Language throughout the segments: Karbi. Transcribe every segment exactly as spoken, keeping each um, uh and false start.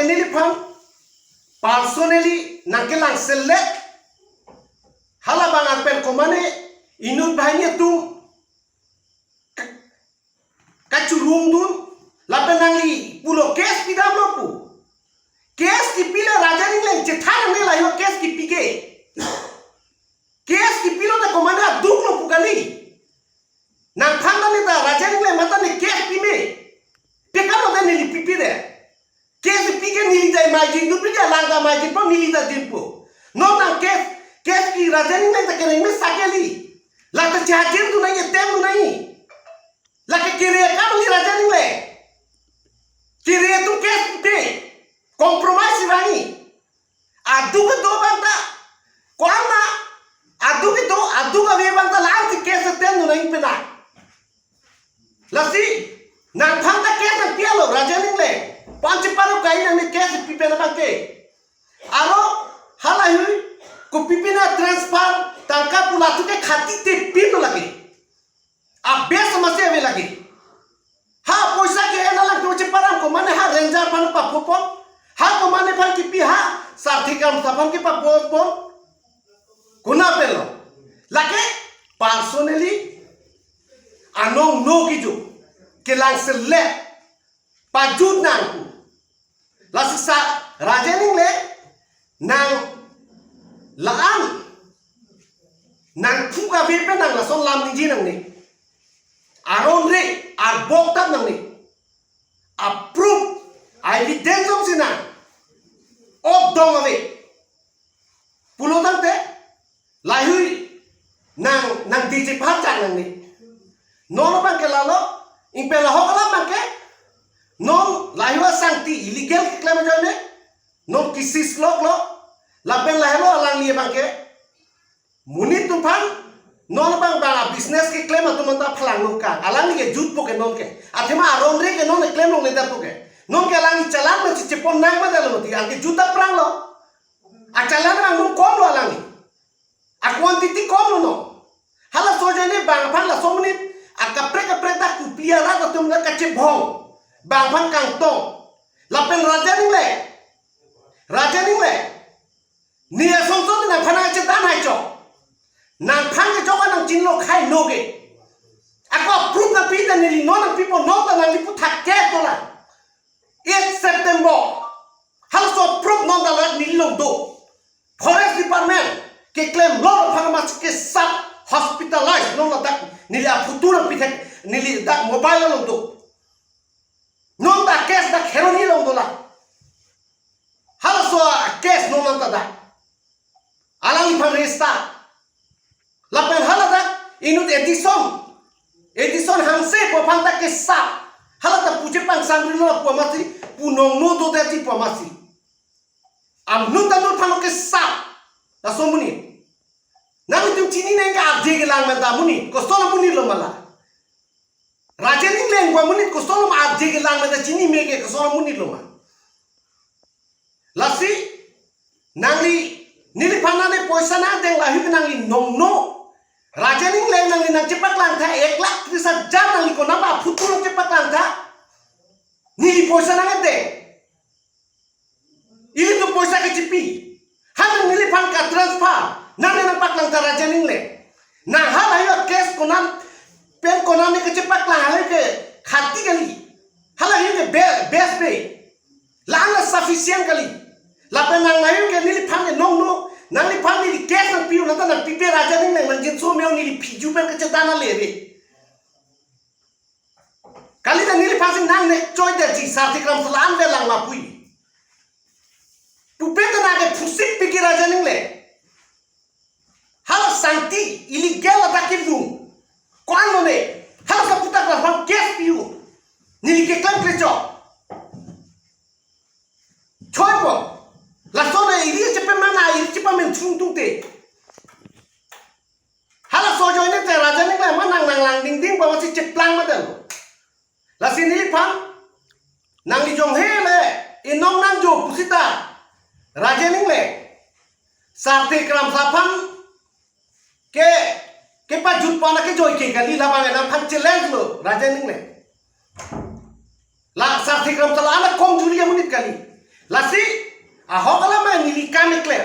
neliphan personally nangkelangselet, halabang an pen komane inut banghini atum kachurungdun, lapen nangli pulo case pidamlo pu. Case kipile Raja Ningleng chethan nangne, lahei case kipi ke. Case kipilo ta komane aduk lo pu kali. Nangphan ta neta Raja Ningleng mate ne case pime. Pekam lo ta neli pipedet. Case pi ke neli ta imagine dun, pi ke alang ta imagine po, neli ta dinpo. Non nang case, case pi Raja Ningleng ta kereng mesa kali. La ta charge dun nangji, attempt dun nangji. Lake kere akam kali Raja Ningleng. Kere atum case pi, compromise vangji. Aduk kedo abang ta, ko-an ma, aduk kedo, aduk ave abang ta la-an si case attempt dun nangji pena. Lasi nangphan ta case nangpi-etlo Raja Ningleng. Panche paro kai nang ne case pi pen abang ke. Aro halahei kopi pen a-transfer tangka pu latum ke khati te pin lo lake. Abes masi ave lake. Ha poisa ke-en alang to cheparam, komane ha ranger aphan paphopon. Ha komane aphan kipi, ha Sarthe Kramsa aphan kepapopon. Konat pen lo. Lake personally anong no kiju, kelangselet, pajut nang pu. Lasi sa Raja Ningleng nang la-an nangphu kave pen nang lason lam ningje nangne. Aron re arbok tap nangne. A-proof, evidence jongsi nang, ok dong ave pulo tangte, lahei nang, nang D J pahar chang nangne. Non abang ke lalo, ingpen lahok alam abang ke, non lahei asangti illegal keklem ajoine, non kisi slok lo, lapen lahelo alangli abang ke, monit atum aphan, non abang bang a-business keklem atum anta phalang nukang, alangli ke jutpo ke non ke, athema aron re ke non keklem longle detpo ke, non ke alangli challan pensi chepon nang ma detlo mati, anke jut aphrang lo, a-challan abang nung kom lo alangli. A-quantity kom lo no. Halaso ajoine bang aphan laso monit akaprek kaprek ta kopi arat atum ta kachebong. Bang aphan kangtong. Lapen Raja Ningleng, Raja Ningleng, ne asonson nangphan nangchedan hai chok. Nangphan ke chok nang chinilo khai no ke. Ako proof nangpi ta neli non nangpipo, non ta nangli puthak ke to la. Eight September. Halaso proof non ta la neli along do. Forest Department keklemlo aphan masi kesap, hospitalize non ladak neli aphoto nangpi thek, neli dak mobile along do. Non ta case dak Kheroni along do la. Halaso case non anta dak alangliphan register. Lapen haladak inut Edison, Edison Hanse pu aphan ta kesap. Hala ta pu chepangsam rilo pu masi, pu nong no do detji pu masi. Anut anut aphan kesap. Laso monit. Nanglitum chini nang ke arje kelang menta monit. Koson amonit lo ma la. Raja Ningleng pu amonit koson lo ma, arje kelang menta chini me ke koson amonit lo ma. Lasi nangli, neliphan nang ne poisa nangdeng lahei nangli nong no. Raja Ningleng nangli nangchepaklang tha ek lakh tris hajar nangli konat aphoto nangchepaklang tha. Neli poisa nangdeng. Ilitum poisa kechipi. Hanang neliphan ka-transfer. Nang ne nangpaklang tha Raja Ningleng. Nang halahei case konat pen konat ne kechepaklang halahei ke khati kali. Halahei ke be-, best be. La-an la sufficient kali. Lapen nang lahei ke neliphan ke nong no. Nangliphan neli case nangpi-un nang ta nangpipe Raja Ningleng, nang jinso me-o, neli phiju pen kechedan ale be. Kali ta neliphan si nang ne choi detji, Sarthe Kramsa la-an avelang ma pu. Pupe ta nang ke phusik piki Raja Ningleng. Hala sangti illegal attack kidung. Ko-an lo ne? Hala sa putak la aphan case pi-u. Neli keklem kle chok. Choi po. Laso ne iri chepe mana, iri chepe men chung tung te. Halaso ajoine te Raja Ningleng ma nang nanglang dingding pu masi cheplang ma detlo. Lasi neliphan nangli jong hele inong nangjo pusita Raja Ningleng, Sarthe Kramsa aphan ke, kepajut pon akejoi ke kali, labang nangphan challenge lo Raja Ningleng. La Sarthe Kramsa la-an akom juli amonit kali. Lasi ahok alam neli kam keklem,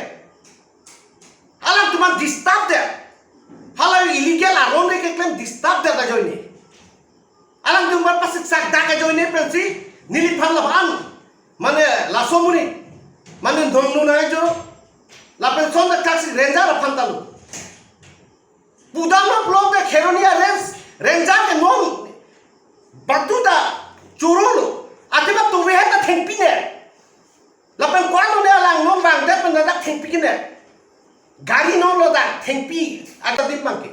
alangtum aphan disturb det. Hala illegal aron re keklem disturb det ajoine. Alangtum aphan pasiksak dak ajoine pensi neliphan laban, mane laso amonit, mane dongnu nai jo, lapen son dak kaksi ranger aphan ta lo. Pudamlo pulote Kheroni a-range, ranger ke non batu ta chorolo. Athema tuve ta thengpi ne. Lapen ko-an lo ne alang non bang det pen dak thengpi kene. Gari non lo dak thengpi ata dip mangke.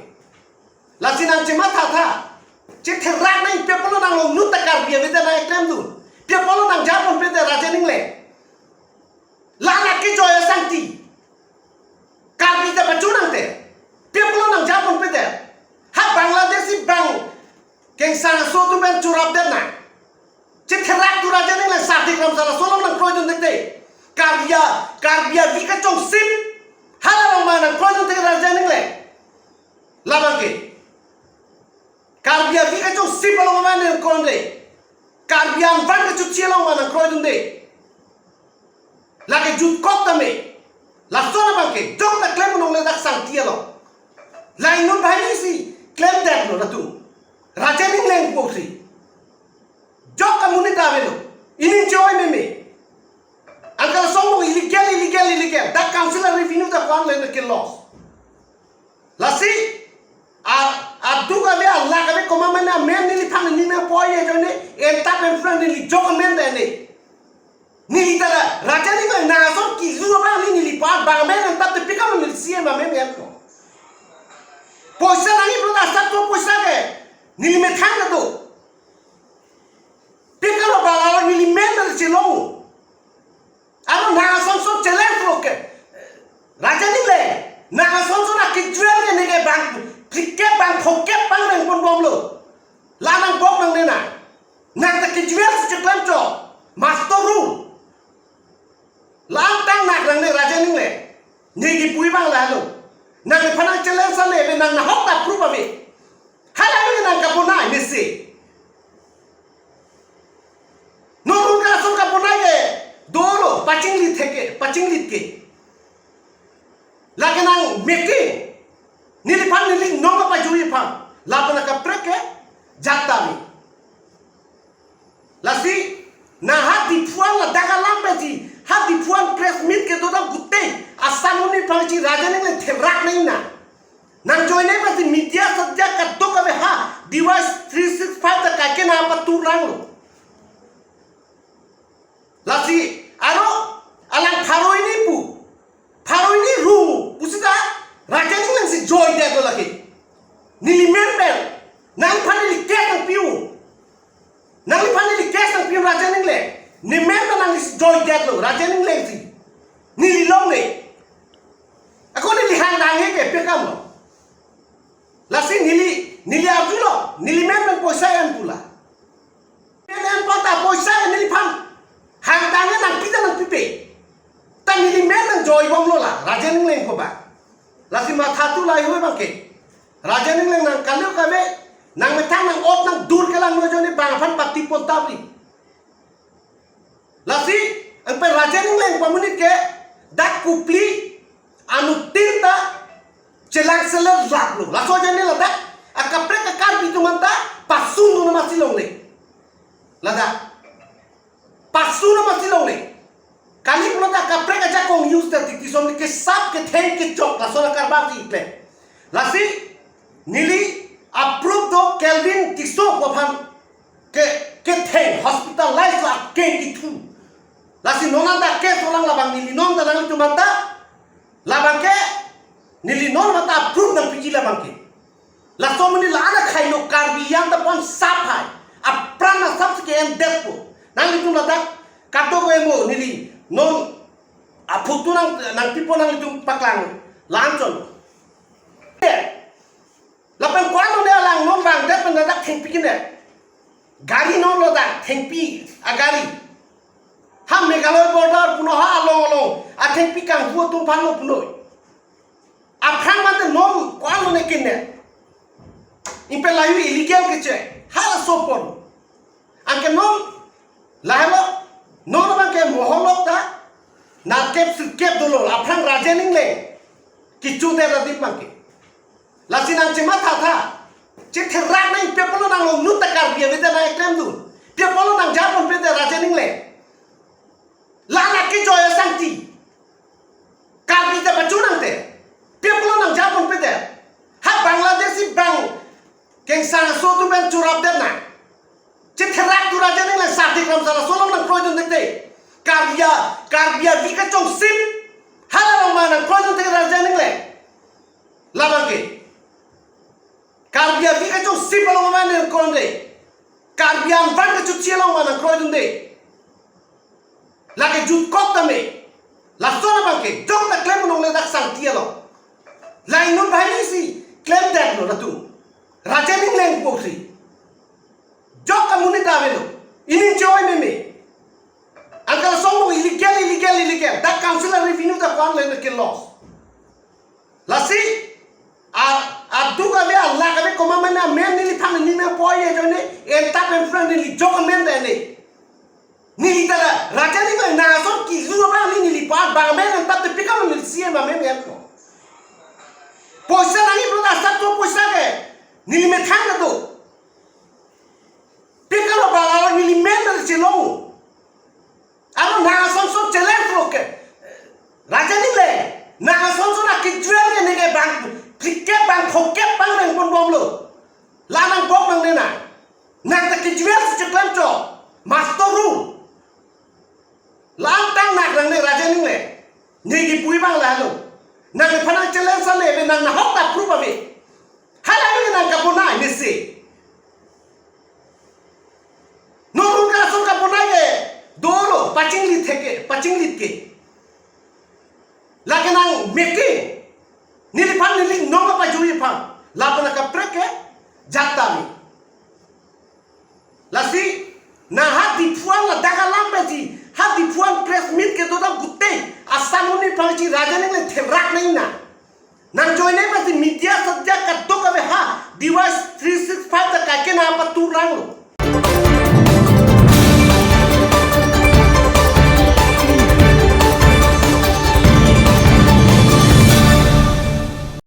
Lasi nang chematha tha. Chetherak nang pi apotlo nang longnu ta Karbi avedetji nang eklem dun. Pi apotlo nang japon pe de Rajen Engleng. La nang kejoi asangti. Karbi ta pachu nang te. Pi apotlo nang japon pe de. Ha Bangladeshi bang kengsang aso atum pen chorap det nang. Chetherak tu Rajen Engleng Sar Tikram sala solong nang kroidun det te. Karbi a, Karbi avi kachongsi. Hala along ma nang kroidun det Rajen Engleng. Labang ke. Karbi avi kachongsi along ma nang kroidun det. Karbi anvan kachuchi along ma nang kroidun det. Lake jutkok tame. Lason abang ke jok ta klem unong le dak sangti along. Lainun banghini si klem det lo latum. Rajen Engleng pusi. Jok amonit avelo. Ining choi meme. Angkal song illegal, illegal, illegal. Dak council a-revenue ta ko-an le ke loss. Lasi a, aduk ave, alak ave, komat mane amen neliphan nina poi ajoine, entap en friend neli jok amen de ne. Neli ta la, Rajen Engleng nang ason kilu abang neli, neli pa bang amen entap te pi kam neli C M amen en ko. Poisa nangji pulo ta asap to poisa ke. Neli methang na to. Pi kam bala neli men na chelong. Ano nang ason son challenge lo ke. Rajen Engleng, nang ason son akejwel ke neke bang, klik ke bang, phok ke bang nang pon bomlo. La nang bok nangne nang. Nang ta kejwel si cheklem cho. Master rule. La-an tang nang nangne Rajen Engleng. Neke pui bang la lo. Nang nephan nang challenge sa le, nang nahok ta proof ave. Hala nang kabonai mesi. Non rungka ason kabonai ke dolo, pachinglit theke, pachinglit ke. Lake nang making. Neliphan neli nong apa jui phan. Lapen akaprek ke jakta mi. Lasi, nang ha Diphu an ladak alam pensi, ha Diphu an press meet kedo dam gute, Assam amonit aphan si Rajen Engleng therak nang na. Nang joine pensi media satya kadokave ha, device three six five ta kaike nang patur nanglo. Lasi, aro, alang pharo hini pu, pharo hini ru, pusita, Rajen Engleng si joi det lo lake. Neli men pen, nangliphan neli case nangpiu. Nangliphan neli case nangpiu Rajen Engleng. Ne men pen nangli si joi det lo, Rajen Engleng si. Neli longle. Ako neli hang dange ke, pi kam lo. Lasi neli, neli arjulo, neli men pen poisa en pu la. Men en pu ta poisa en neliphan. Hang dange nangpi ta nangpipe. Ta neli men nang joi bomlo la, Rajen Engleng ko ba. Lasi matha tu lahai abang ke. Rajen Engleng nang kalio kave, nang methang nang ot nang dur kelang lo ajoine bang aphan pati pon tabri. Lasi, angpen Rajen Engleng pamonit ke, dak Kopili, anuttin ta, chelang seler lak lo. Laso ajoine ladak, akaprek a-Karbi atum anta, pasun lo nama si longle. Ladak. Pasun lo nama si longle. Kali pulo ta akaprek ajakong use ta titi som kesap ketheng kechok, laso la karbar si iple. Lasi, neli approve do Kelvin Tisso aphan ke, ketheng hospitalize la keng kithu. Lasi non anta case olang labang neli non ta nanglitum anta. Labang ke neli non anta approve nangpiji labang ke. Laso amonit la-an akhai lo Karbi yang ta pon sap hai. Apran asap si ke-en detpo. Nanglitum ladak kadokave mo neli non aphutu nang, nangpipo nanglitum paklang. La-an chon. Lapen ko-an lo ne alang non bang det pen dak thengpi kene. Gari non lo dak thengpi agari. Ha Meghalaya border puno ha along along. Athengpi kanghu atum aphan lo puno. Aphrang mate non ko-an lo ne kene. Ingpen lahai illegal keche. Hala sopon. Anke non lahelo Non abangke moholok ta, nangkep sirkep dolo, aphrang rajen ingleng kechodet adim abangke. Lasi nangchematha tha, chetherak nang pi apotlo nang longnut ta Karbi avedet nang eklem dun. Pi apotlo nang japon pedet rajen ingleng. La nangkejoy asangti. Karbi ta pachu nangte. Pi apotlo nang japon pedet. Ha Bangladeshi bang kengsang aso atum pen chorapdet nang. Chetherak tu rajen ingleng, Sar Tikramsa laso along nangkroidun thekte. Karbi a, Karbi avi kachongsip hala along ma nangkroidun thek rajen ingleng. Labangke. Karbi avi kachongsip along ma nangkroidunde. Karbi angvan kachochi along ma nangkroidunde. Lake jutkok tame. Lason abangke jok ta klem un longle dak sangti along. Lainut banghini si klemdetlo latum. Rajen ingleng pusi. Jok kamonit ta avelo. Ining choi meme. Anke lason mo illegal, illegal, illegal. Dak council a revenue ta ko-an le ke loss. Lasi, a, aduk ave, alak ave, komat mane amen neliphan neli nangpoi ajoine, entap enfran neli jok amen ta ne. Neli ta la, rajen ingleng nang ason kilu abang neli, neli pa bang amen entap te pi kam neli C M amen enlo. Poisa nangji pulo ta asap to poisa ke, neli methang ta do. Pi kam lo bang aron neli men ta chelong. Aro nang ason ason challenge lo ke. Rajen ingleng, nang ason ason akejwel ke neke bang, phlikep bang, phokep bang nangponbomlo. La nangbok nangne nang. Nang ta kejwel si cheklem chok. Master rule. La-an tang nang nangne rajen ingleng. Ne kipu abang lalo. Nang nephan nang challenge ale, nang nahok ta proof ave. Hala ke nang kabonai mesi. Non rule ke lason kabonai ke dolo, pachinglit thek ke, pachinglit ke. Lake nang making. Neliphan neli nong kapajui aphan. Lapen akaprek ke jakta ni. Lasi, nang ha Diphu an ladak alam pensi, ha Diphu an press meet kedo dam gute, Assam army aphan si rajen ingleng therak nang na. Nang joine pensi media satya kadokave ha, device three six five ta kaike nang patur nanglo.